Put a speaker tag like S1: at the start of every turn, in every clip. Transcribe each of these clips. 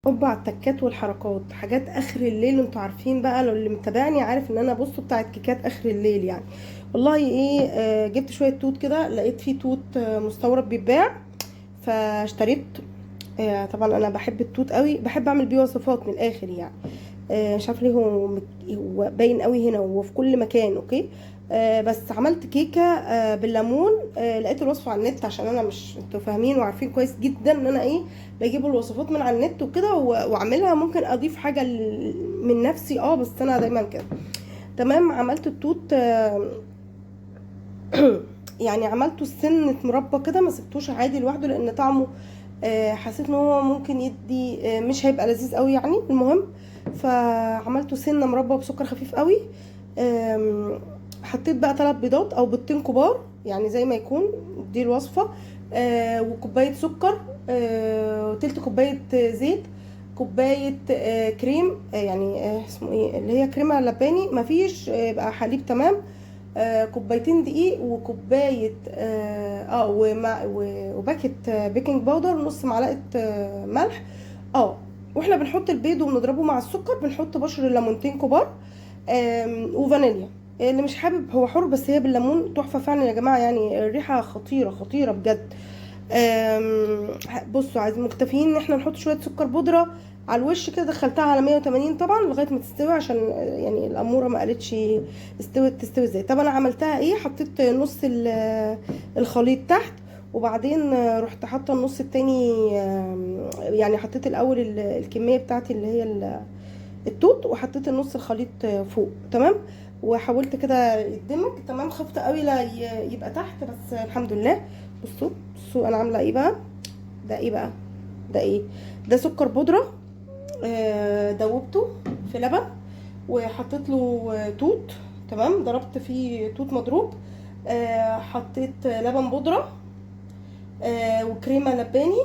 S1: اوبا على التكات والحركات، حاجات اخر الليل. انتوا عارفين بقى، لو اللي متابعني عارف ان انا بصوا بتاعت كيكات اخر الليل يعني. والله ايه، جبت شوية توت كده، لقيت فيه توت مستورد بيتباع، فاشتريت. طبعا انا بحب التوت قوي، بحب اعمل بيه وصفات من الاخر يعني. مش عارفه ليه هو باين قوي هنا وفي كل مكان. okay، بس عملت كيكة بالليمون. لقيت الوصفة على النت، عشان انا مش انتوا فاهمين وعارفين كويس جدا ان انا ايه، بجيب الوصفات من على النت وكده واعملها. ممكن اضيف حاجة من نفسي، بس انا دايما كده. تمام، عملت التوت، يعني عملته سنة مربى كده، ما سبتوش عادي لوحده لان طعمه، حسيت ان هو ممكن يدي، مش هيبقى لذيذ قوي يعني. المهم فعملته سنة مربى بسكر خفيف قوي. حطيت بقى 3 بيضات او بيضتين كبار يعني زي ما يكون دي الوصفة، وكوبايه سكر، وتلت كوباية زيت، كوباية كريم، يعني اسمه ايه اللي هي كريمة لباني، مفيش، يبقى حليب. تمام، كوبايتين دقيق، وكوبايه وباكت baking powder، نص معلقه ملح. واحنا بنحط البيض وبنضربه مع السكر، بنحط بشر ليمونتين كبار، وفانيليا. اللي مش حابب هو حر، بس هي بالليمون تحفة فعلا يا جماعة، يعني الريحة خطيرة خطيرة بجد. بصوا، عايز مكتفيين ان احنا نحط شوية سكر بودره على الوش كده. دخلتها على 180 طبعا لغاية ما تستوي، عشان يعني الاموره ما قالتش استوت تستوي ازاي. طب انا عملتها ايه، حطيت نص الخليط تحت، وبعدين رحت حاطه النص التاني، يعني حطيت الاول الكمية بتاعتي اللي هي التوت، وحطيت النص الخليط فوق. تمام، وحاولت كده يدمج. تمام، خفت قوي لا يبقى تحت، بس الحمد لله. بصوا انا عامله ايه بقى. ده ايه بقى، ده ايه، ده سكر بودره، دوبته في لبن، وحطيت له توت. تمام، ضربت فيه توت مضروب، حطيت لبن بودره، وكريمه لباني.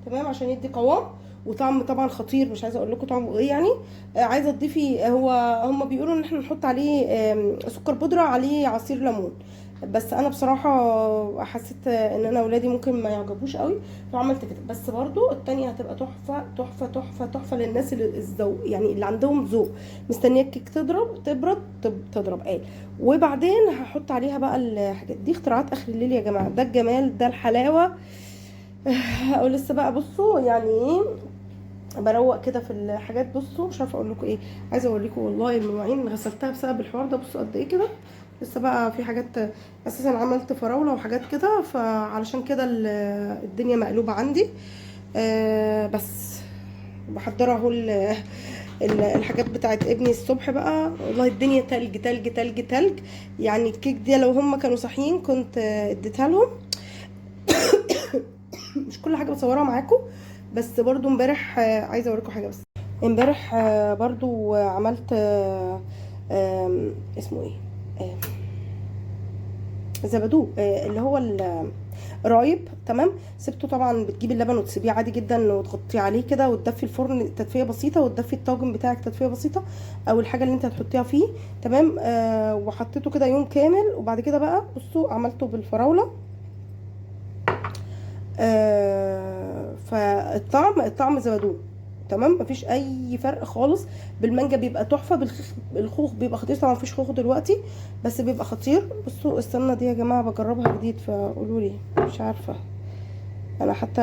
S1: تمام، عشان يدي قوام وطعم طبعا خطير، مش عايزه اقول لكم طعمه ايه يعني. عايزه تضيفي، هو هم بيقولوا ان احنا نحط عليه، سكر بودره عليه عصير ليمون، بس انا بصراحة حسيت ان انا اولادي ممكن ما يعجبوش قوي، فعملت كده. بس برضو التانية هتبقى تحفة تحفة تحفة تحفة للناس اللي الذوق يعني، اللي عندهم ذوق. مستنيه الكيك تضرب، تبرد، تضرب قال، وبعدين هحط عليها بقى الحاجات دي. اختراعات اخر الليل يا جماعة، ده الجمال، ده الحلاوة. ولسه بقى بصوا يعني ايه، بروق كده في الحاجات. بصوا مش عارفه اقول لكم ايه، عايزه اوريكم والله المواعين غسلتها بسبب الحوار ده. بصوا قد ايه كده، لسه بقى في حاجات اساسا، عملت فراوله وحاجات كده، فعلشان كده الدنيا مقلوبة عندي. بس بحضرها اهو الحاجات بتاعت ابني الصبح بقى. والله الدنيا تلج تلج تلج تلج يعني. الكيك دي لو هم كانوا صاحيين كنت اديتها لهم. مش كل حاجة بصورها معاكم، بس برضو امبارح، عايزه اوريكم حاجة. بس امبارح، برضو عملت، اسمه ايه، زبادو، اللي هو الرايب. تمام، سبته طبعا، بتجيبي اللبن وتسيبيه عادي جدا، وتغطيه عليه كده، وتدفي الفرن تدفئه بسيطة، وتدفي الطاجن بتاعك تدفئه بسيطة، او الحاجة اللي انت هتحطيها فيه. تمام، وحطيته كده يوم كامل. وبعد كده بقى بصوا عملته بالفراوله. فالطعم، الطعم زبادو. تمام، مفيش اي فرق خالص. بالمانجا بيبقى تحفة، بالخوخ بيبقى خطير. طبعا مفيش خوخ دلوقتي، بس بيبقى خطير. بصوا السمنة دي يا جماعة بجربها جديد، فقولوا لي، مش عارفه انا حتى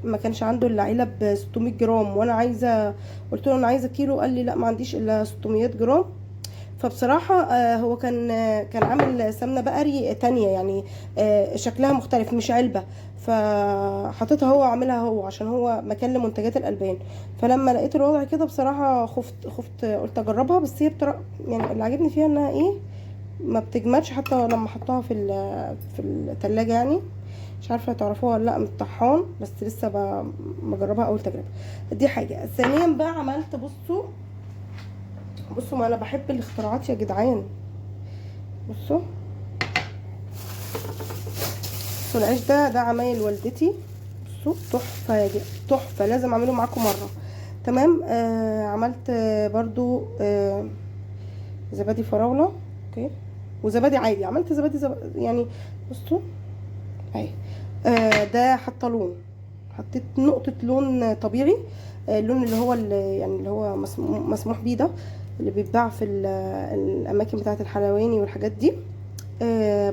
S1: ما كانش عنده الا علب 600 جرام، وانا عايزه، قلت له انا عايزه كيلو، قال لي لا ما عنديش الا 600 جرام. فبصراحة، هو كان عامل سمنة بقري تانية يعني، شكلها مختلف، مش علبة، فحطيتها هو عاملها هو، عشان هو مكان لمنتجات الألبان. فلما لقيت الوضع كده بصراحة خفت قلت أجربها. بس هي يعني اللي عجبني فيها إنها إيه، ما بتجمدش حتى لما حطها في التلاجة يعني. مش عارفة تعرفوها ولا لأ، من الطحان، بس لسه بجربها أول تجربة. دي حاجة. ثانيا بقى عملت، بصوا ما انا بحب الاختراعات يا جدعان. بصوا العيش ده عمايل والدتي. بصوا تحفة يا جدعان، تحفة، لازم اعمله معاكم مرة. تمام، عملت، برضو، زبادي فراوله، اوكي، وزبادي عادي. عملت زبادي يعني بصوا اهي، ده حاطه لون، حطيت نقطة لون طبيعي. اللون اللي هو يعني اللي هو مسموح بيه ده، اللي بيتباع في الاماكن بتاعه الحلواني والحاجات دي.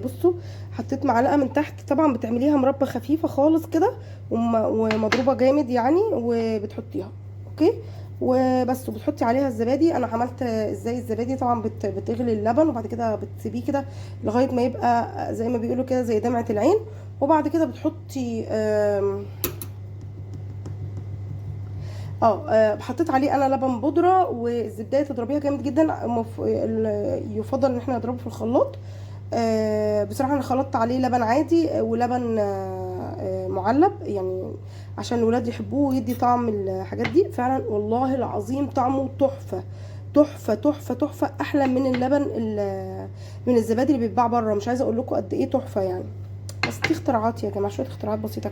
S1: بصوا حطيت معلقه من تحت. طبعا بتعمليها مربى خفيفة خالص كده ومضروبه جامد يعني، وبتحطيها okay وبس. وبتحطي عليها الزبادي. انا عملت ازاي الزبادي؟ طبعا بتغلي اللبن وبعد كده بتسيبيه كده لغاية ما يبقى زي ما بيقولوا كده زي دمعه العين، وبعد كده بتحطي حطيت عليه انا لبن بودره، والزبديه تضربيها جامد جدا. يفضل ان احنا نضربه في الخلاط. بصراحة انا خلطت عليه لبن عادي ولبن معلب، يعني عشان الولاد يحبوه ويدي طعم الحاجات دي. فعلا والله العظيم طعمه تحفة تحفة تحفة تحفة، احلى من اللبن من الزبادي اللي بيتباع بره. مش عايزه اقول لكم قد ايه تحفة يعني. بس دي اختراعات يا جماعة، شوية اختراعات بسيطة.